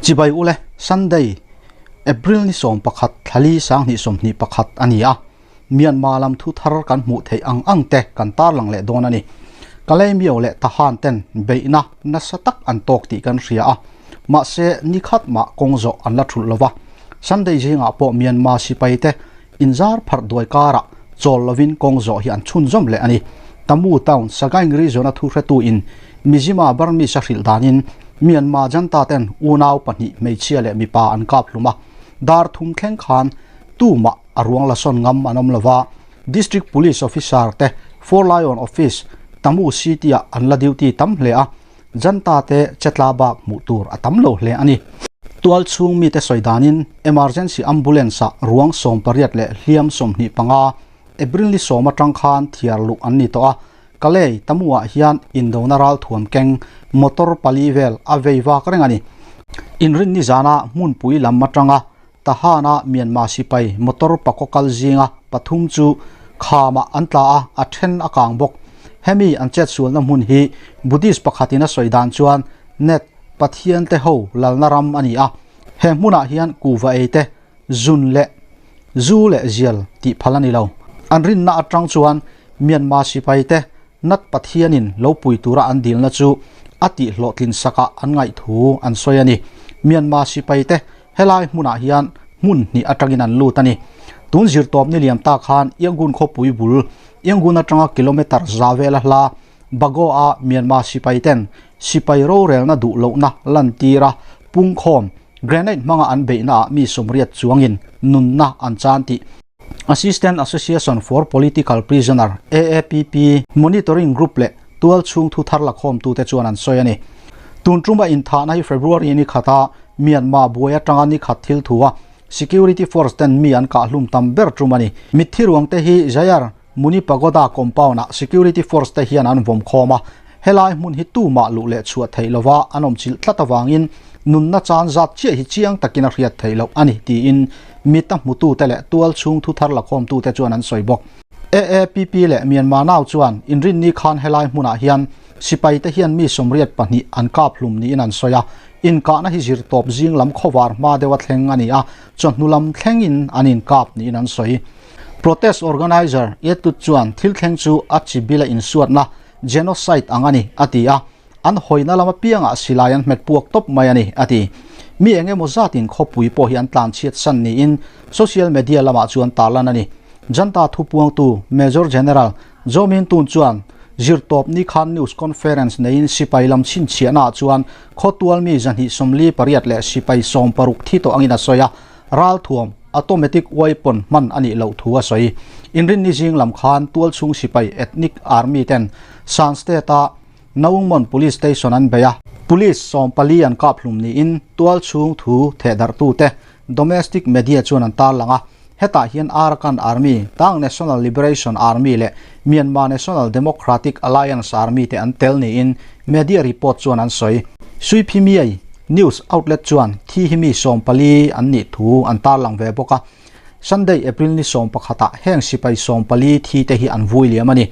Chibai ule, Sunday, April ni 11 thlali 2021 a ni a. Myanmar lam thu thar kan hmuh theih ang ang te kan tarlang leh dawn a ni. Kalaymyo leh Tahan ten beihna nasa tak an tawk tih kan hria a, mahse ni khat mah kawng zawh an la thulh lova. Sunday zingah pawh Myanmar sipai te inzar pharh duai karah chawl lovin kawng zawh hi an chhunzawm leh a ni. Tamu town, Sagaing region-a thu hretu in Mizima Burmese a hrilh danin Myanmar janta ten unau pahnih hmeichhia leh mipa an kap hlum a, dar thum thleng khan tumah a ruang la sawn ngam an awm lova, District Police Officer te Four Lion Office, Tamu City-ah an la duty tam hle a, Janta te chetla bak hmuh tur a tam lo hle a ni. Tual chhung mite sawi danin Emergency Ambulance-ah ruang 18 leh hliam 25, April ni 10 atang khan thiar luh an ni tawh a, Kalay, Tamu-ah hian indona ralthuam keng motor pali vel a vei vak reng a ni. Inrinni zana hmunpui lam atanga Tahan-a Myanmar sipai motor pakaw kal zinga pathum chu khamah an tla a, a then a kang bawk. Hemi an chetsualna hmun hi Buddhist pakhatin a sawi dan chuan Net Pathian te ho lalna ram a ni a. He hmunah hian kuhva ei te, zun leh zu leh zial tih phal a ni lo. An rinna atang chuan Myanmar sipai te Nat Pathianin lo pui tura an dilna chu a tihhlawhtlin sakah an ngaih thu an sawi a ni. Myanmar sipai te Helai hmunah hian hmun hnih atangin an lut a ni. Tun zirtawp ni liam tak khan Yangon khawpui bul, Yangon atanga kilometre za vela hla Bago-a Myanmar sipai ten sipai rorelna duh lohna lantira pungkhawm grenade hmanga an beihnaah mi 80 chuangin nunna an chan tih Assistant Association for Political Prisoner, AAPP, Monitoring Group leh tual chhung thu thar lakhawmtute chuan an sawi a ni. Tun tuma inthahna hi February ni khata Myanmar buai atanga ni khat thil thu a security force ten mi an kah hlum tam ber tum a ni. Mitthi ruang te hi Jayar Muni Pagoda compound ah security force te hian an vawm khawm a, helai hmun hi tumah luh leh chhuah theih lova an awm chilh tlat avangin nunna chan zat chiah hi chiang takin a hriat theih loh a ni tiin mita hmutute leh tual chhung thu thar lakhawmtute chuan an sawi bawk. AAPP leh Myanmar Now chuan inrinni khan helai hmunah hian sipai te hian mi 82 an kap hlum niin an sawi a, inkahna hi zirtawp zing lam khawvar hma deuha thleng a ni a, chawhnu lam thlengin an inkap niin an sawi. Protest organiser Yetut chuan thil thleng chu a chi bila insuatna, genocide, ang a ni, a ti a, an hawina lam apiangah silai an hmet puak tawp mai a ni, a ti. Mi eng emaw zatin khawpui pawh hi an tlanchhiat san niin social media lamah chuan tarlan a ni. Janta thupuangtu Major General Zaw Min Tun chuan zirtawp ni khan news conference neiin sipai lam chhinchhiahnaah chuan khawtual mi 248 leh sipai 60 thi tawh angin a sawi a, ralthuam, automatic weapon, hman a nih loh thu a sawi. Inrinni zing lam khan tualchhung sipai ethnic army ten Shan State-a Naungmon Police Station an bei a, police 14 an kap hlum niin tualchhung thu thehdarhtute domestic media chuan an tarlang a. Hetah hian Arakan Army, Tang National Liberation Army leh Myanmar National Democratic Alliance Army te an tel niin media report chuan an sawi. Suiphimiai news outlet chuan thi hi mi 14 an nih thu an tarlang ve bawk a. Sunday, April ni 11 ah heng sipai 14 thi te hi an vui liam a ni.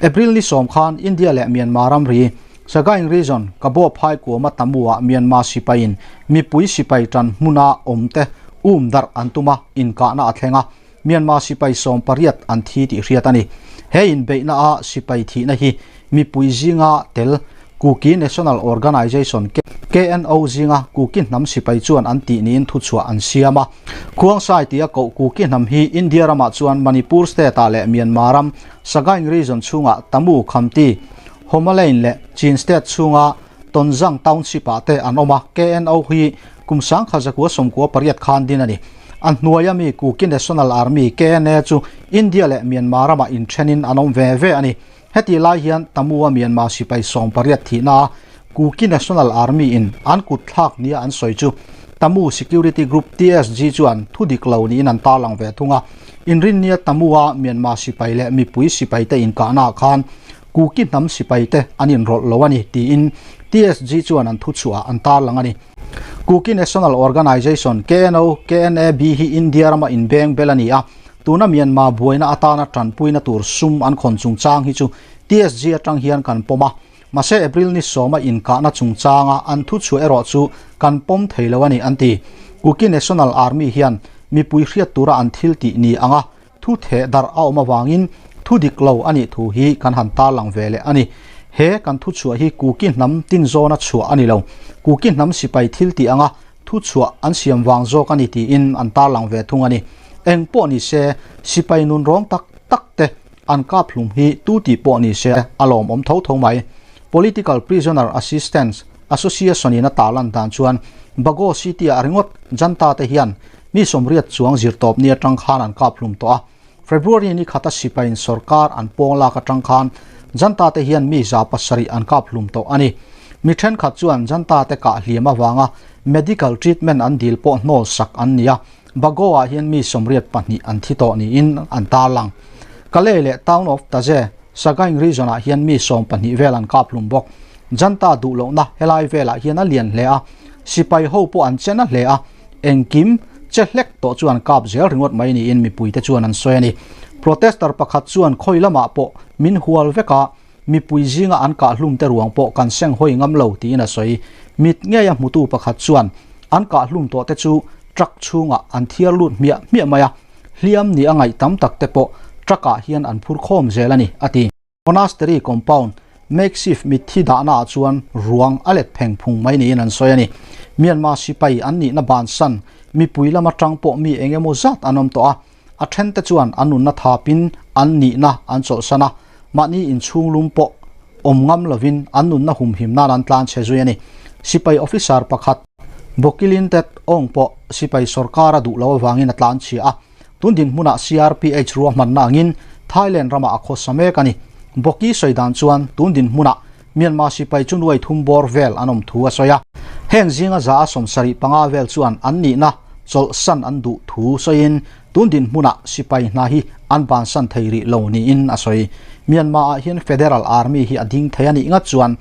April ni 10 khan India leh Myanmar ramri Sagaing Region, Kabaw phai kuama Tamu-ah Myanmar sipaiin mipui sipai tan hmuna awm te um darh an tum a, inkahna a thleng a, Myanmar sipai 18 an thi tih hriat a ni. He inbeihna a sipai thihna hi mipui zinga tel Kuki National Organization, KNO, zinga Kuki hnam sipai chuan an tih niin thuchhuah an siam a. Khuangsai tia koh Kuki hnam hi India ramah chuan Manipur state-ah leh Myanmar ram Sagaing Region chhungah Tamu, Khamti, Homalain leh Chin State chhunga Tonzang Township-ah te an awm a, KNO hi kum 1998 khan din a ni. A hnuaia mi Kuki National Army, KNA, chu India leh Myanmar ramah inthenin an awm ve ve a ni. Heti lai hian Tamu-a Myanmar sipai 18 thihna a Kuki National Army-in an kut thlak nia an sawi chu Tamu Security Group, TSG, chuan thu dik lo niin an tarlang ve thung a. Inrinnia Tamu-a Myanmar sipai leh mipui sipaite inkahnaah khan Kuki hnam sipaite an inrawlh lo a ni tiin TSG chuan an thuchhuah an tarlang a ni. Kuki National Organization, KNO, KNAB hi India rama inbeng bel a ni a, tuna Myanmar buaina atana tanpuina tur sum an khawn chungchang hi chu TSG atang hian kan pawm a. Mahse April ni sawma inkahna chungchanga an thu chhuah erawh chu kan pawm thei lo a ni an ti. Kuki National Army hian mipui hriat tura an thil tih ni anga thu theh darh a awm avangin thu dik lo a nih thu hi kan han tarlang ve leh a ni. He kan thu chhuah hi Kuki hnam tinzawna chhuah a ni lo. Kuki hnam sipai thil tih anga thu chhuah an siam vang zawk a ni tiin an tarlang ve thung a ni. Eng pawh ni se sipai nun rawng tak tak te An kap hlum hi tu tih pawh ni se a lawmawm tho tho mai. Political Prisoner Assistance Association in a tarlan dan chuan Bago City ah ringawt Janta te hian mi 80 chuang zirtawp ni atang khan an kap hlum tawh a. February ni khata sipaiin sorkar an pawng lak atang khan Janta te hian mi 700 an kap hlum tawh a ni. Mi thenkhat chuan Janta te kah hliam avanga medical treatment an dil pawh hnawl sak an ni a. Bago ah hian mi 82 an thi tawh niin an tarlang. Kalay leh Town of Taze, Sagaing Region ah hian mi 12 vel an kap hlum bawk. Janta duh lohna helai velah hian a lian hle a, sipai ho pawh an chen a hle a, engkim che hlek tawh chu an kap zel ringawt mai niin mipuite chuan an sawi a ni. Protester pakhat chuan khawi lamah pawh min hual vek a, Mipui zinga an kah hlum te ruang pawh kan seng hawi ngam lo tiin a sawi. Mit ngeia hmutu pakhat chuan an kah hlum tawh te chu truck chhungah an thiar lut hmiah hmiah mai a, hliam ni a ngaih tam tak te pawh truck ah hian an phur khawm zel a ni, a ti. Monastery compound makeshift mitthi dahna ah chuan ruang a let pheng phung mai niin an sawi a ni. Myanmar sipai an nihna bansan mipui lama tang pawh mi eng emaw zat an awm tawh a, A thente chuan an nunna thapin an nihna an chawlhsan a, mahni inchhung lum pawh awm ngam lovin an nunna humhim nan an tlan chhe zui a ni. Sipai officer pakhat Bokilin Tet Aung pawh sipai sorkar a duh lo avangin a tlan chhia a, tun dinhmunah CRPH ruahmanna angin Thailand ramah a khawsa mek a ni. Boki sawi dan chuan tun dinhmunah Myanmar sipai chu nuai thum bawr vel an awm thu a sawi a. Heng zinga 75 vel chuan an nihna chawlhsan an duh thu sawiin tun dinhmunah sipai hna hi an bansan thei rih lo niin a sawi. Myanmar ah hian Federal Army hi a ding thei a nih ngat chuan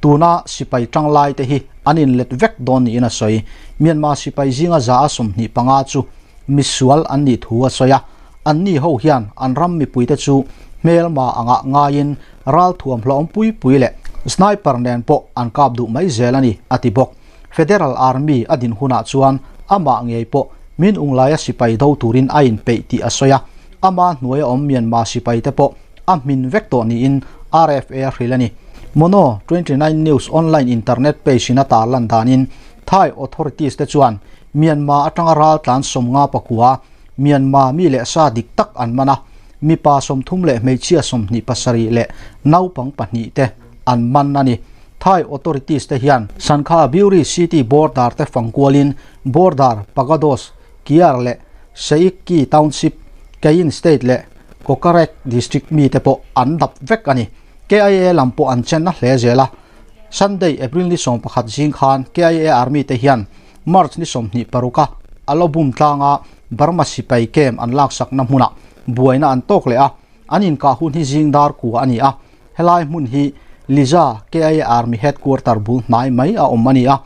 tuna sipai tanglai te hi an inlet vek dawn niin a sawi. Myanmar sipai zinga 25 chu misual an nih thu a sawi a. Anni ho hian an ram mipuite chu hmelma angah ngaiin ralthuam hlawm pui pui leh sniper nen pawh an kap duh mai zel a ni, a ti bawk. Federal Army a din hunah chuan amah ngei pawh min unglaia sipai do turin a inpeih tih a sawi a, ama hnuaia awm Myanmar sipaite pawh a hmin vek tawh niin RFA a hrilh a ni. Mono 29 News online internet page in a tarlan danin Thai authorities te chuan Myanmar atanga raltlan 59 Myanmar mi leh sa dik tak an man a, mipa 30 leh hmeichhia 27 leh naupang pahnih te an man a ni. Thai authorities te hian Sankha Buri City border te fangkualin border Pagados, Kiar leh Seikki Township, Kayin State leh Kokarek District mi te pawh an dap vek a ni. KIA lam pawh an chen a hle zel a. Sunday, April ni 11 zing khan KIA Army te hian March ni 26 a a lo bum tlanga Burma sipai camp an laksakna hmunah buaina an tawk leh a, an inkah hun hi zing dar kua a ni a. Helai hmun hi Liza KIA Army Headquarter bul hnai mai a awm a ni a.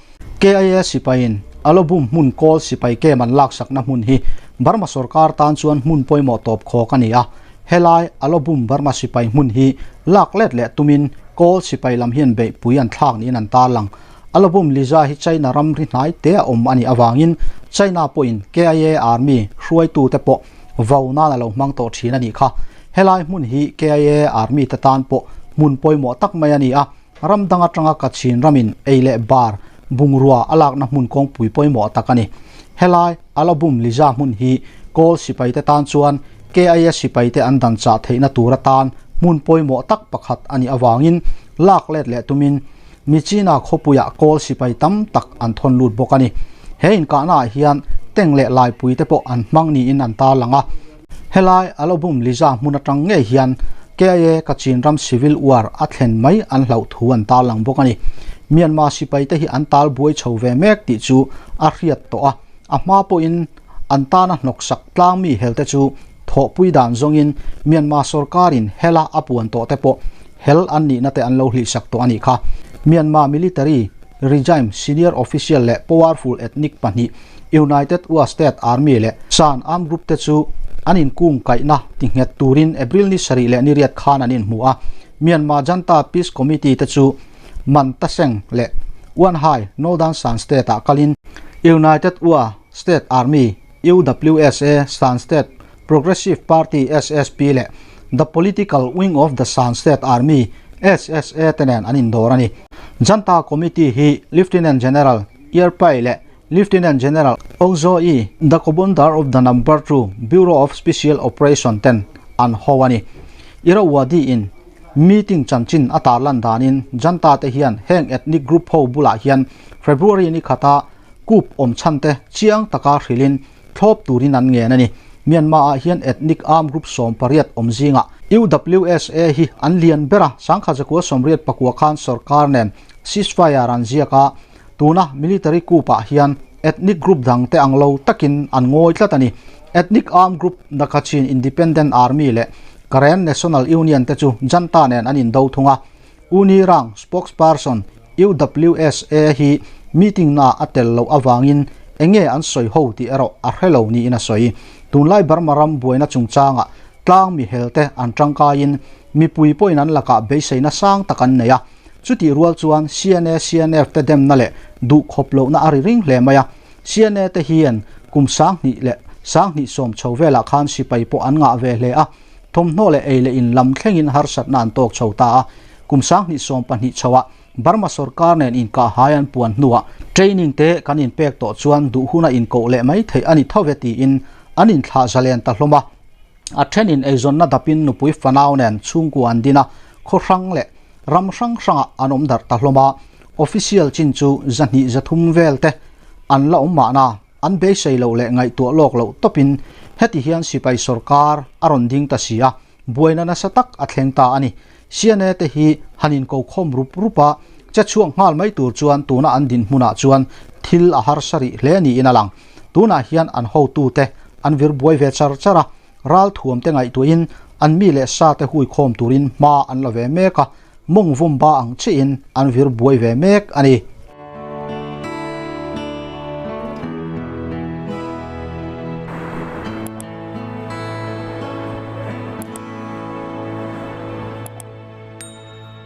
KIA sipaiin a lo bum hmun kawl sipai camp an laksakna hmun hi Burma sorkar tan chuan hmun pawimawh tawp khawk a ni a. Helai a lo bum Burma sipai hmun hi lak let leh tumin kawl sipai lam hian beihpui an thlak niin an tarlang. A lo bum Liza hi China ram ri hnai te a awm a nih avangin China pawhin KIA Army hruaitute pawh vau nan a lo hmang tawh thin a nih kha. Helai hmun hi KIA Army te tan pawh hmun pawimawh tak mai a ni a, ram dang atanga Kachin ramin ei leh bar bungrua a lakna hmun kawngpui pawimawh tak a ni. Helai a lo bum Liza hmun hi Kawl sipaite tan chuan KIA sipaite an dan chah theihna tur atan hmun pawimawh tak pakhat a nih avangin lak let leh tumin Myitkyina khawpuiah Kawl sipai tam tak an thawn lut bawk a ni. He inkahnaah hian tank leh laipui te pawh an hmang niin an tarlang a. Helai a lo bum Liza hmun atang ngei hian KIA Kachin ram civil war a thlen mai an hlauh thu an tarlang bawk a ni. Myanmar sipai te hi an tal buai chho ve mek tih chu a hriat tawh a, a hma pawhin an tana hnawksak tlang mi hel te chu thawhpui dan zawngin Myanmar sorkarin hela a puan tawh te pawh hel an nihna te an lo hlihsak tawh a nih kha. Myanmar military regime senior official leh powerful ethnic pahnih United Wa State Army leh Shan Armed Group te chu an inkung kaihna ti nghet turin April ni sarih leh ni riat khan an inhmu a. Myanmar Junta Peace Committee te chu. Mantaseng leh Wanhai, Northern Shan State-ah kalin United Wa State Army, UWSA, Shan State Progressive Party, SSP, leh The Political Wing of the Shan State Army, SSA, te nen an indawr a ni. Junta Committee hi Lieutenant General Ierpai leh Lieutenant General Aung Zaw Yi, the Commander of the Number Two Bureau of Special Operation ten an ho a ni. Irrawaddy in meeting chanchin a tarlan danin Junta te hian heng ethnic group ho bulah hian February ni khata coup awm chhan te chiang taka hrilhin thlawp turin an ngen a ni. Myanmar ah hian ethnic armed group 18 awm zingah UWSA hi an lian ber a, sangkhat zakua 89 khan sorkar nen ceasefire an ziak a, Tuna military coup ah hian ethnic group dang te ang lo takin an ngawi tlat a ni. Ethnic armed group The Kachin Independent Army leh Karen National Union te chu junta nen an indo thung a. U Ni Rang, spokesperson, UWSA hi meeting naah a tel loh avangin enge an sawi ho tih erawh a hre lo niin a sawi. Tunlai Burma ram buaina chungchangah tlang mihel te an tangkaiin mipui pawhin an lakah beiseina sang tak an nei a. Chutih rual chuan CNA, CNF te demna leh duh khawp lohna a ri ring hle mai a. CNA te hian kum 2000 leh 2010 chho velah khan sipai pawh an ngah ve hle a, thawmhnaw leh ei leh in lam thlengin harsatna an tawk chho ta a. Kum 2012 chhoah Burma sorkar nen inkahhai an puan hnuah training te kan inpek tawh chuan duh huna inkoh leh mai theih a ni tho ve tiin an inthlah zalen ta hlawm a. A thenin eizawnna dapin nupui fanau nen chhungkua an din a, khaw hrang leh ram hrang hrangah an awm darh ta hlawm a. Official chin chu 200 300 vel te an la awm mahna, an beisei loh leh ngaihtuah lawk loh tawpin heti hian sipai sorkar a rawn ding ta si a, buaina nasa tak a thleng ta a ni. CNA te hi han inkokhawm rup rup a, che chhuak nghal mai tur chuan tuna an dinhmunah chuan thil a harsa rih hle niin a lang. Tunah hian an hotute an vir buai ve char char a, ralthuam te ngaihtuahin an mi leh sa te huikhawm turin hma an la ve mek a, mawng vawm ba ang chiahin an vir buai ve mek a ni.